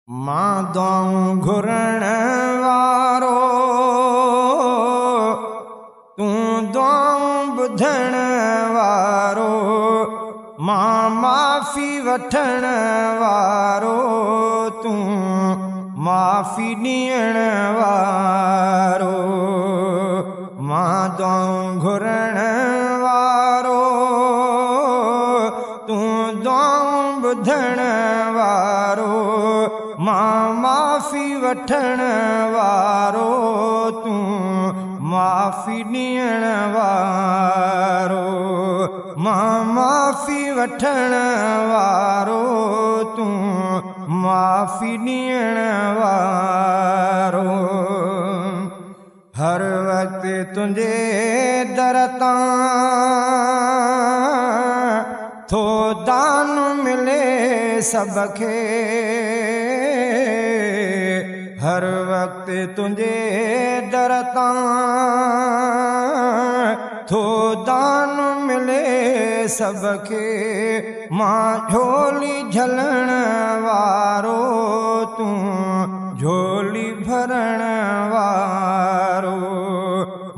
مان दुआऊं घुरण वारो, तूं दुआऊं ॿुधण वारो, मां माफ़ी वठण वारो, तूं माफ़ी ॾियण वारो। मां दुआऊं घुरण वारो, तूं दुआऊं ॿुधण वारो, मां माफ़ी वठण वारो, तूं माफ़ी ॾियण वारो। मां माफ़ी वठण वारो, तूं माफ़ी ॾियण वारो। हर वक़्तु तुंहिंजे दर तां थो दान मिले सभ खे, हर वक़्तु तुंहिंजे दर तां थो दान मिले सभ खे। मां झोली झलण वारो, तूं झोली भरण वारो।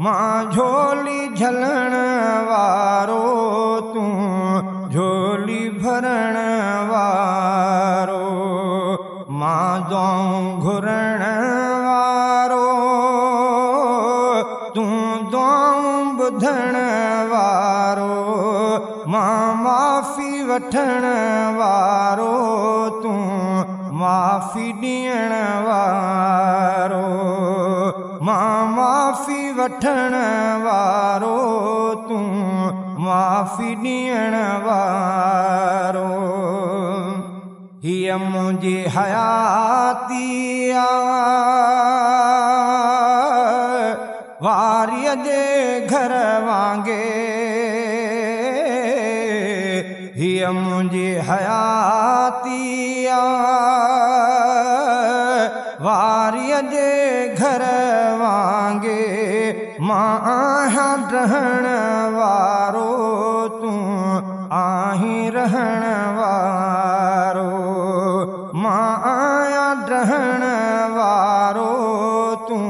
मां झोली झलण वारो, तूं झोली भरण वारो। मां दुआऊं घुरण वारो, तूं दुआऊं ॿुधण वारो, मां माफ़ी वठण वारो, तूं माफ़ी ॾियण वारो। मां माफ़ी वठण वारो, तूं माफ़ी ॾियण वारो। हीअ मुंहिंजी हयाती आहे वारीअ जे घर वांगे, हीअ मुंहिंजी हयाती आहे वारीअ जे घर वांगे। मां आहियां रहण वारो, तूं आहीं रहण वारो। मां आहियां रहण वारो, तूं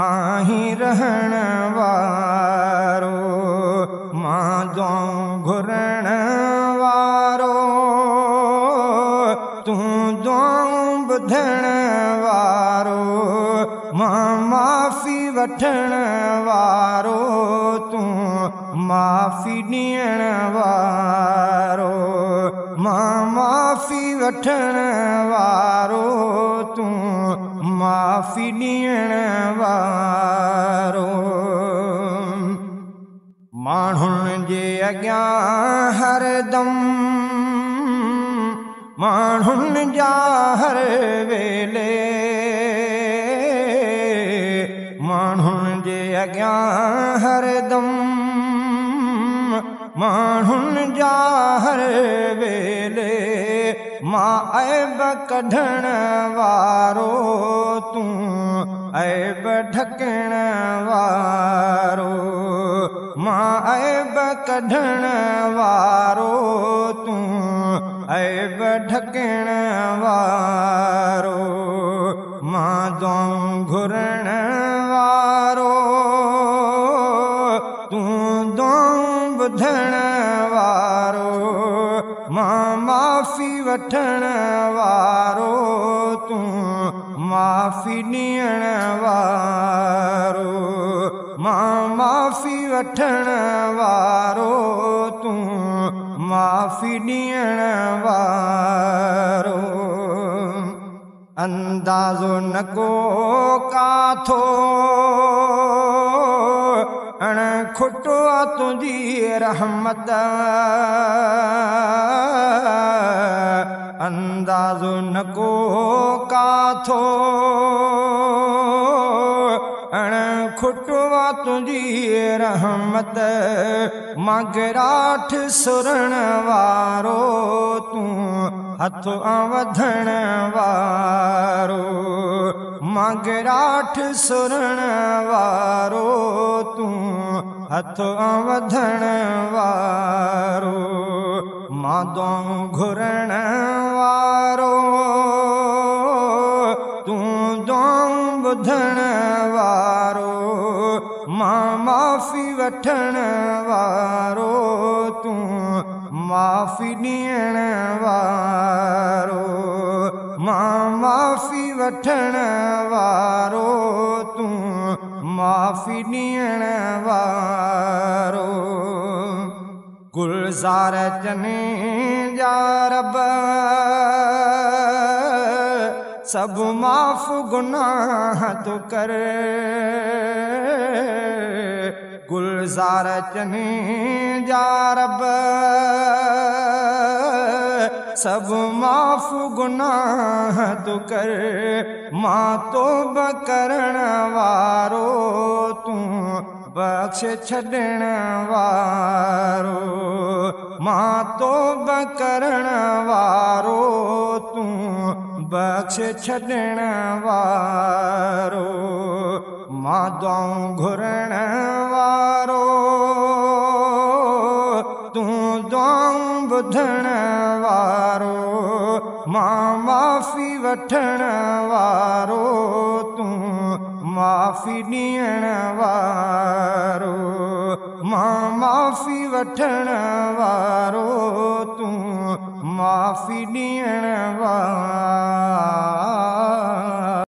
आहीं रहण वारो। मां दुआऊं घुरण वारो, तूं दुआऊं ॿुधण वारो, मां माफ़ी वठण वारो, तूं माफ़ी ॾियण वारो। मां माफ़ी वठण वारो, तूं माफ़ी ॾियण वारो। माण्हुनि जे अॻियां हरदम, माण्हुनि जा हर वेले, माण्हुनि जे अॻियां हरदम, माण्हुनि जा हर वेले। मां ऐब कढण वारो, तूं ऐब ढकण वारो। मां ऐब कढण वारो, तूं ऐब ढकण वारो। मां दुआऊं घुरण वारो, तूं दुआऊं ॿुधण वारो, मां माफ़ी वठण वारो, तूं माफ़ी ॾियण वारो। मां माफ़ी वठण वारो, तूं माफ़ी ॾियण वारो। अंदाज़ो न को काथो, अण खुटो आहे तुंहिंजी रहमत। अंदाज़ो न को काथो, अण खुटो आहे तुंहिंजी रहमत। मां गिराठ सुरण वारो, तूं हथ वधण वारो। मां गिराठ सुरण वारो, तूं हथ वधण वारो। मां दुआऊं घुरण वारो, ٻڌڻ وارو، مان معافي وٺڻ وارو، تون معافي ڏيڻ وارو، مان معافي وٺڻ وارو، تون معافي ڏيڻ وارو۔ گلزار چني جا رب، سڀ معاف گناهه تو ڪر۔ گلزار چني جا رب، سڀ معاف گناهه تو ڪر۔ مان توبه ڪرڻ وارو، تون بخش ڇڏڻ وارو، مان توبه ڪرڻ وارو، تون بخش ڇڏڻ وارو۔ مان دعائون گهرڻ وارو، تون دعائون ٻڌڻ وارو، مان معافي وٺڻ وارو، تون معافي ڏيڻ وارو، مان معافي وٺڻ وارو، تون معافي ڏيڻ وارو۔